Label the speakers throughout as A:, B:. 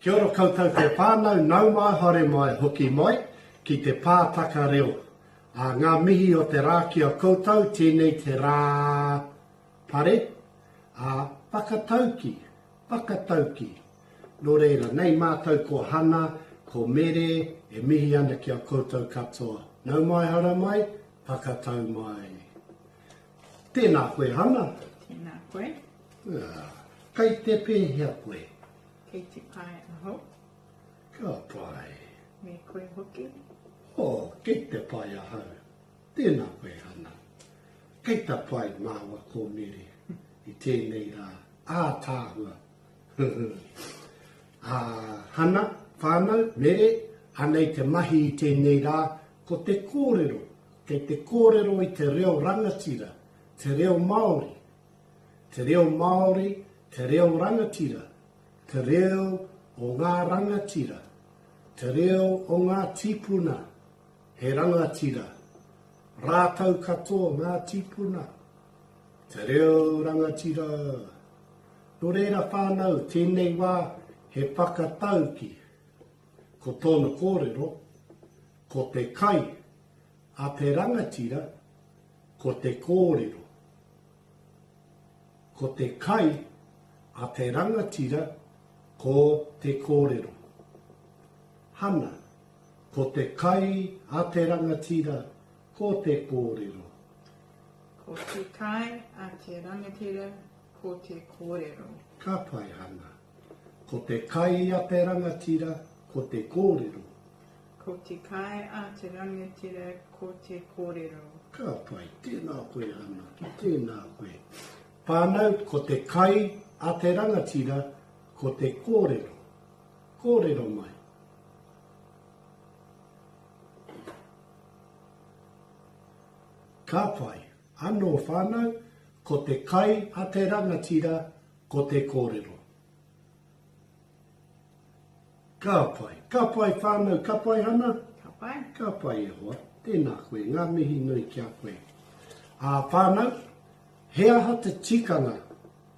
A: Kia ora koutou te whānau, nau mai, haere mai, hoki mai ki te pātaka reo. Ā, ngā mihi o te rā ki a koutou, tēnei te rā pare, ā, whakatauki, whakatauki. Nō reira, nei mātou ko Hana, ko Mere e mihi ana ki a koutou katoa. Nau mai, haere mai, whakatau mai. Tēnā koe Hana.
B: Tēnā koe.
A: Ā, kei te pēhea koe?
B: Kei te pai ahau.
A: Ka pai.
B: Me koe hoki.
A: Oh, kei te pai ahau. Tēnā koe, Hana. Kei te pai māua ko Mere i tēnei rā. Ātaahua. Ā, Hana, whānau, Mere, anei te mahi i tēnei rā, ko te kōrero. Kei te kōrero i te reo rangatira, te reo Māori. Te reo Māori, te reo rangatira, te reo o ngā rangatira, te reo o ngā tīpuna, he rangatira, rātou katoa ngā tīpuna, te reo rangatira. Nō reira whānau, tēnei wā he whakatauki, ko tōna kōrero, ko te kai a te rangatira, ko te kōrero. Ko te kai a te rangatira ko te kōrero. Hana, Ko te kai a te rangatira ko te kōrero.
B: Ko te kai a te rangatira ko te kōrero.
A: Ka pai, Hana. Ko te kai a te rangatira ko te kōrero.
B: Ko te kai a te rangatira ko te kōrero.
A: Ka pai, tēnā koe Hana, tēnā koe. Whānau, ko te kai a te rangatira ko te kōrero. Kōrero mai. Ka pai. Anō whānau, ko te kai a te rangatira ko te kōrero. Ka pai. Ka pai whānau, ka pai Hana?
B: Ka pai.
A: Ka pai e hoa. Tēnā koe, ngā mihi nui ki a koe. Ā whānau, he aha te tikanga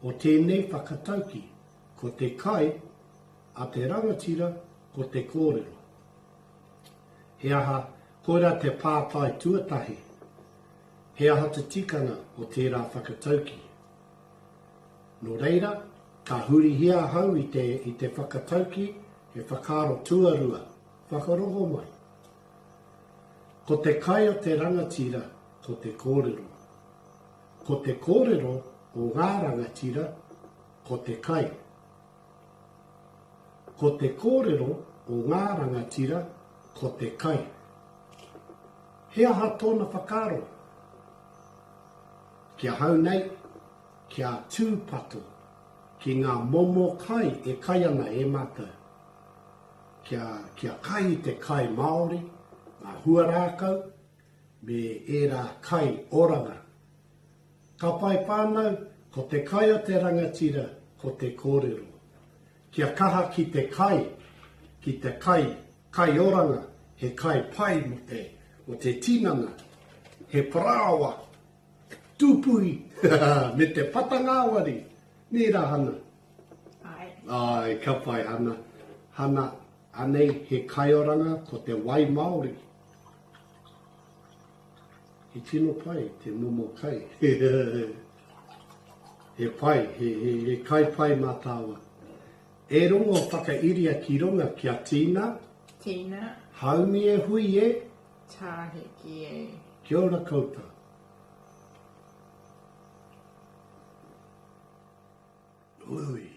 A: o tēnei whakatauki? Ko te kai a te rangatira ko te kōrero. He aha, koirā te pātai tuatahi, he aha te tikanga o tērā whakatauki? Nō reira, ka hurihia ahau i te, i te whakatauki, he whakaaro tuarua, whakarongo mai. Ko te kai o te rangatira, ko te kōrero. Ko te kōrero o ngā rangatira, ko te kai. Ko te kōrero o ngā rangatira, ko te kai. He aha tōna whakaaro? Ki ahau nei, kia tūpato ki ngā momo kai e kai ana e mātou. Kia, kia kai i te kai Māori, ngā huarākau, me ērā kai oranga. Ka pai whānau, ko te kai o te rangatira, ko te kōrero. Kia kaha ki te kai, ki te kai, kai oranga, he kai pai mō te, mō te tinana, he parāoa, Tūpuhi, me te pata ngāwari. Nē rā, Hana?
B: Āe.
A: Āe, ka pai, Hana. Hana, anei he kaioranga ko te wai Māori. He tino pai te momo kai. He pai, he, he, he kai pai mā tāua. E rongo whakairia ki runga kia tīna.
B: Tīna.
A: Haumi e hui e.
B: Tāhiki e.
A: Kia ora koutou. Ui.